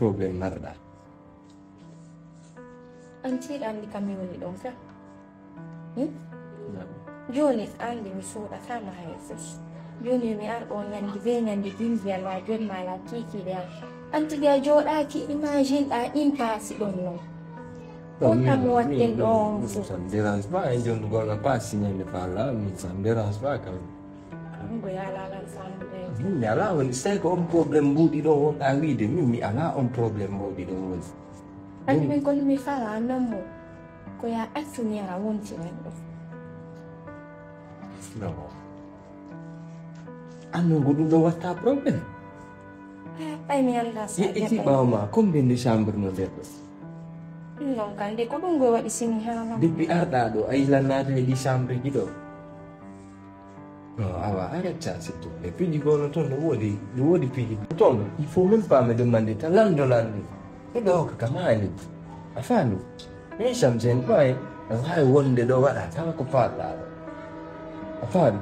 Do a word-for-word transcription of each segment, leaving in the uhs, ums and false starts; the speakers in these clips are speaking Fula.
Problème marɗa. Anti ɗa anndi kam mi woni ɗon ka. Hmm? Jooni anndi mi suuɗataama hay fof. Jooni mi ar ɗo ñande be ñande bimbi ala jonnaa ala kiikiiɗe am. Anti ɗi a jooɗaaki imagine ɗa impasse ɗon non. Ko kam waɗɗen ɗo on fof. Ça me dérange pas, en jooni gono passe ñande fa la, mais ça me dérange pas quand même. Ɗum ko yaalaalan famɗude. Min mi alaa on, c'est que on problème mbuuɗi ɗo wonɗa wiide, min mi alaa on problème mbuuɗi ɗo woni. Anndi min kono mi fala non mo. Ko ya accu mi ara wonti men ɗo. Non. Annon ko ɗum ɗo watta problème. Ɓay mi annda sa Yeɗɗiti ɓaawo ma, combien de chambre no nder ɗo? Non kande ko ɗum goy waɗi sini hala. Depuis arɗa ɗo, a yilan naata e ɗi chambre ji ɗo. Non, awa, arrête ça, s'il te plaît. Piiji gono toon no woodi, no woodi piiji. Toon, il faut même pas me demander, ta lanndo lanndi. Ɗo ko kamani. A faami? Mais ça me gêne pas, hein. A waawi wonde ɗo waɗa kala ko faalɗa ɗo. A faami?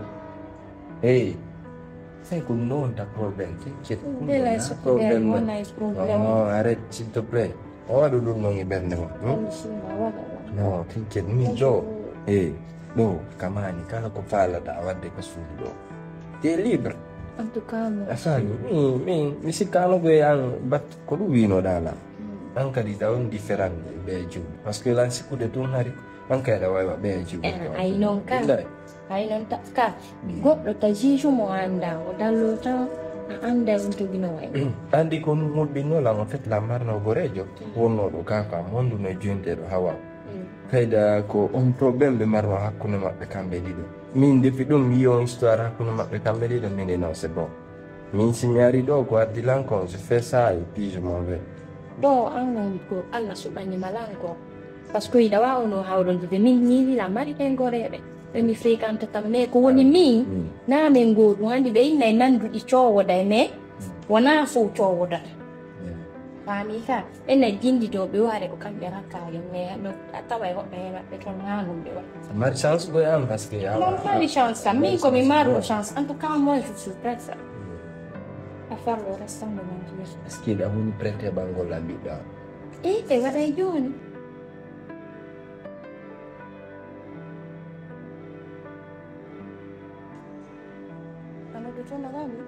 Hey. Sey ko ɗum ɗo wonta problème, t'inquiète. Ɗum ɗo wona problème. Non, arrête, s'il te plaît. O waɗu ɗum noon e ɓernde ma. Non, t'inquiète, min ɗo. Eyi, ɗo kamani kala ko faalata wadde ka suudu ɗo. T'es libre. En tout cas, A faami? Min, min, mi sikkaano ko e an bat ko ɗum wiinoɗa lan. An kadi taw on différent ɓe juuɗe. Parce que lan sikkude tun hari an kadi aɗa wawi waɓɓe e juuɗe. Ay noon ka. Ay noon ka goɗɗo ta juge mo annda o dallo tan a annda ɗum togino way. Andi ko ɗum hulɓinno lan en fait la marno gorejo wonnoɗo kaka monduno e jointeɗo hawa. Kayda ko on problème ɓe marno hakkunde maɓɓe kamɓe ɗiɗo. Min depuis ɗum mi yi on histoire hakkunde maɓɓe kamɓe ɗiɗo min e non c'est bon. Min si mi ari ɗo ko addi lan kon je fais ça et puis je m'en vais. Ɗo an non ko Allah suɓanima lan ko. Parce que iɗa wawa no hawrondude min ñiiɗi la mari ɓen goreɓe. Ɓe mi fréquente tan mais ko woni min na min goɗum handi ɓe inna e nanduɗi cowoda e mais wona fof cowodata. Faami ka ɓen na jindi ɗo ɓe ware ko kamɓe rakkaɓe mais no a tawa e hoɓɓe he maɓɓe toon na ɗum ɓe waɗi. Mari chance ko e an parce que Non, pas de chance, ça. Mais comme il m'a de chance, en tout cas, moi, je suis prête. À faire le restant de ma vie. Est-ce qu'il a une prête à Bango la Bida? Et t'es vrai, John. Ano ɗo toon a waɗi?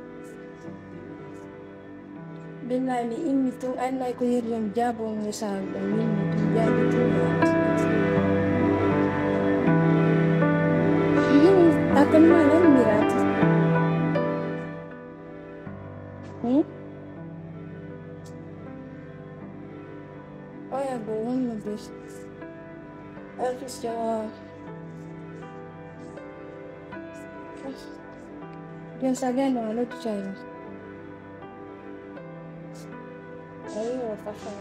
Billahi mi immi tun annay ko yeriyam jaabo on message ɗo yimmi tun jaabi tun. Yii akan ma nan mirati. Hmm? Oya go wonno bes. Artist jawa. Bien sabiendo a lot china. Ayo, fashion.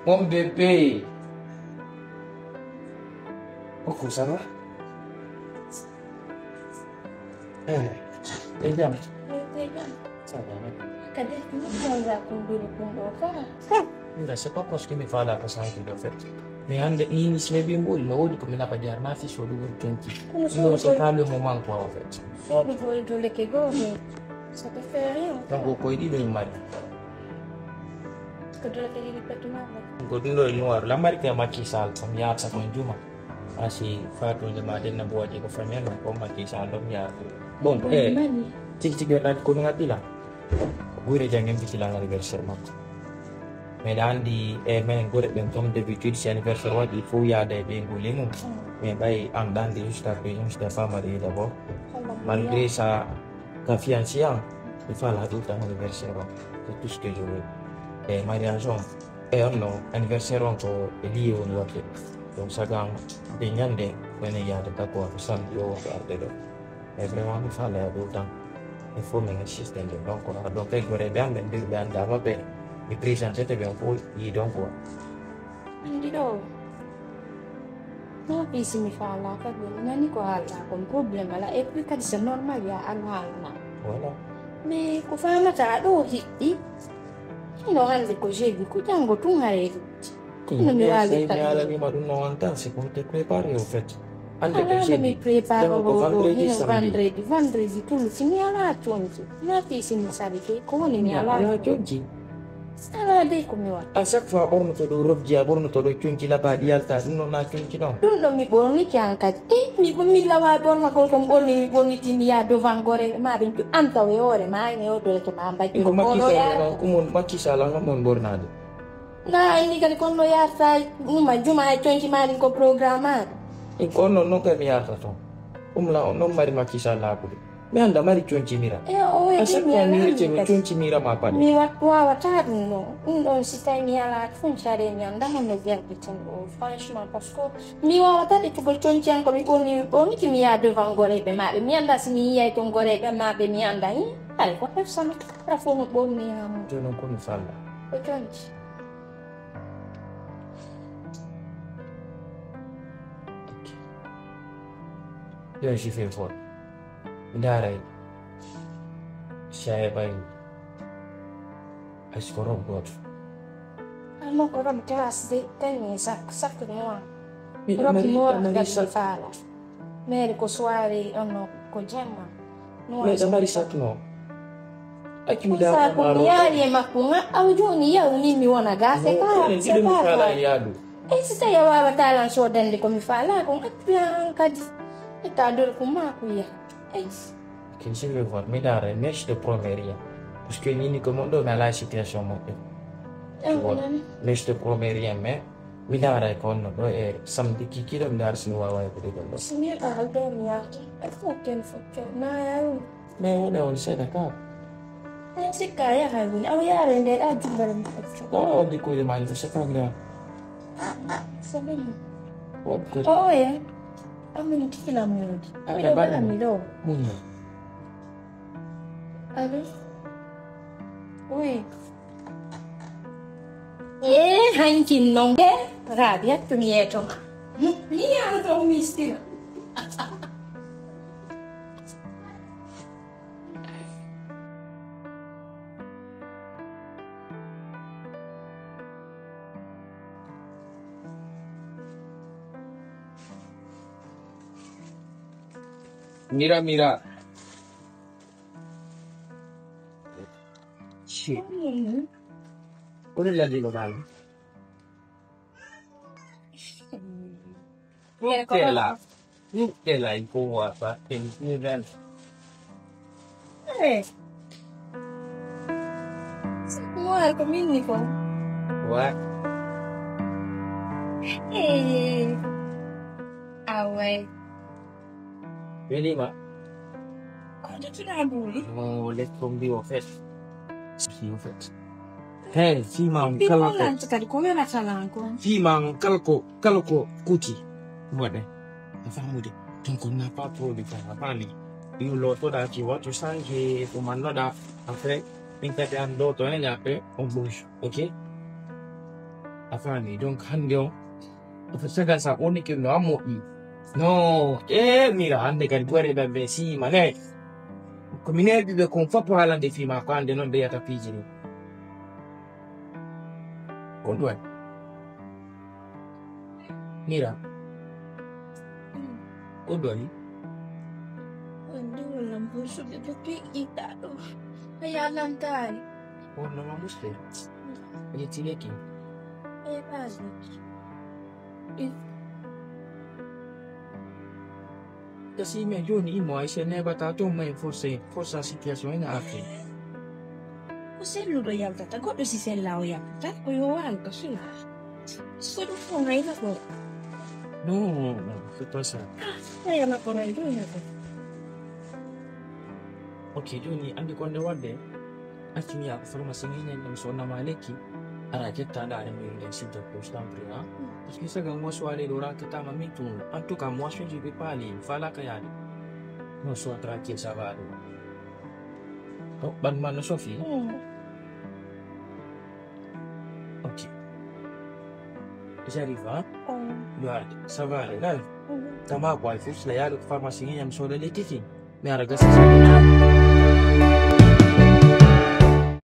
Mon bébé. Coucou, ça va? Eh, t'es bien? Ça va, hein? Kadi ɗum wonra kunduɗo kunɗo kala. Nda, c'est pas parce que mi fala ko sanki de fait. Mais hande ni mi sine bi mbuli no wodi ko mi napa jar na fi so du won kenki. Non, c'est pas le moment quoi en fait. Soɗo gol dole ke go mais ça te fait rien. Donc ko idi do mari. Ko dole ke di petu mama. Ko ɗum ɗo e noir la mari ke Macky Sall ko mi yaata ko juma. Asi fatunde ma den na boje ko famille ko Macky Sall ɗo mi yaata. Bon, eh, tigi tigi na ko ngati la. Gure jangem fiti la anniversaire makko. Mais ɗa andi e minen gore ɓen comme d'habitude si anniversaire waɗi fof yaada e ɓeyngu lemu. Mais ɓay an ɗa andi juste après juste femme marié d'abord. Malgré ça ka fiancé an il faut la ɗum tan anniversaire on. C'est tout ce que je veux. E mariage on e on no anniversaire on ko e lié woni waɗde. Donc sagan de ñande wene yaade d'accord ko samedi o wonko arde ɗo. E vraiment mi fala e ɗum tan. Il faut min assiste nde donc donc e goreɓe an ɓe mbirɓe an dama ɓe mi présentete ɓen fof yi donc wa. Andi ɗo. Non pisi mi fala kadi mi nani ko haalɗa kon problème ala et puis kadi c'est normal ya an haalna. Voilà. Mais ko famata ɗo hiɗɗi. Hino hande ko jeebi ko janngo tun hareeji. No mi wawi tawi mi alanima ɗum no on tan, c'est pour te préparer au fait. Ande ko jeudi, préparer o vendredi, vendredi, vendredi tulu si mi ala conci. Na fi si mi sali ke ko woni mi ala conci. Ala de ko mi wa. À chaque fois ɓornoto ɗo robji, a ɓornoto ɗo conci labaɗi yalta, ɗum noon na conci ɗon. Ɗum ɗo mi ɓorniki an kadi. E mi mi lawa ɓorna ko ko mi ɓorni mi ɓorniti mi ya devant gore ma ɓe an taw e hoore ma e hoore to ma mbajjo. Ko makkisal on kumon makkisal on mon ɓornade. Na anndi kadi kon no yarta ɗuma juma e conci ma ɗin ko programme aɗo. E ko non non kay mi yarta ton. Ɗum la on non mari makkisal laaɓude. Mi annda mari conci mira. E o e a sakko mi mi rete mi conci mira ma paɗe. Mi wat wawata ɗum ɗo. Ɗum ɗon si tawi mi ala tun care mi annda honno jerde tun ɗo franchement parce que mi wawata ɗe tugol conci an ko mi ɓorni mi ɓorniti mi yaha devant goreɓe maɓe mi annda si mi yiyay ton goreɓe maɓe mi annda hi. Hay ko personne. Kala fof no ɓorni ha mum. Jooni noon ko mi falla. Ko conci. Bien si fee fot ndaaray si a heɓay hay si ko rob gooto. Alma ko rob classe de tawi sak sak noir. Rob noir gadi faala. Mere ko soirée onno ko jemma. Mais ɗa mari sak no. Accu mi dawa ko mi yaari e makko nga aw jooni yaw ni mi wona ga c'est pas c'est pas yaadu. E si tawi a wawata lan sodande ko mi faala ko ngatti an kadi. Etta dor ko ma ko ya. Ken si mi voir mi dara next de premier ya. Parce que ni ni ko mon do na la situation mo. Next de premier ya mais mi dara ko no do e samedi ki ki do mi dara si wawa ko de do. Si mi ka haldo mi ya. Ko ken fo ken na ya. Mais wona on seeɗa ka. Sikka yahay woni awa yaare nde ɗa jumbere mi accu. Ɗo o waɗi koyɗe ma ɗo c'est pas grave. Sabini. What good? O oye. Amin kila mudi. Miɗo baɗa mi ɗo. Muñal. Allo. Oui. E hankin non de. Rabi yattu mi yeto ma. Mi yano to mistira. Mira, mira. Shit. What is that little man? Tela. Tela iko wasa. Tela. Eh. Mo ar ko minni ko. Wa. Eh. Awe. Welima. Ko to tuna buli. Mo let's go be office. Be office. Hey, fima on kala ko. Kadi ko wela talan ko. Fima on kala ko kala ko kuti. Waɗe. A famude. Donc on n'a pas trop de temps. A fami. Yo lo to da ki watu sange ko man no da. Après, min kadi an do to ne ya pe on bouge. OK? A fami. Donc hande on. Ko sagal sa ɓornike no a moƴƴi. No e mira hande kadi gore ɓe ɓe sima ne. Ko mi neɓi ɓe kon fof haalande fi ma ko hande noon ɓe yata piiji ni. Ko ɗum waɗi? Mira. Ko ɗum waɗi? Wonde wala mbusuɓe ɓe piɗɗiɗa ɗo. A yalantaari. Wonno ma muste. Yettine ki. E ɓaali. Kasi mais joni imo ay se nebata to may force force situation ina afi. Ko selluɗo yaltata goɗɗo si sella o yaltata ko yo wal ko sila. So ɗum fof ngayna ko. Non, non, c'est pas ça. Ngayna ko ngayna ko. Ok, joni andi ko nde wadde. Accu mi yaha ko pharmacie ŋeñan ɗum so nama lekki. Ara jetta ndaare mi nden s'il te plaît je t'en prie ha. Parce que saga mo so ale ɗo rakatama mi tun. En tout cas mo so je vais pas aller fala ka yaade. Non so tranquille ça va aller. To ɓan man no sofi. Ok. J'arrive hein. Yo arde ça va aller nan. Tama ko ay fus la yaade ko pharmacie ŋeñan so le lekki. Mi ara gasa.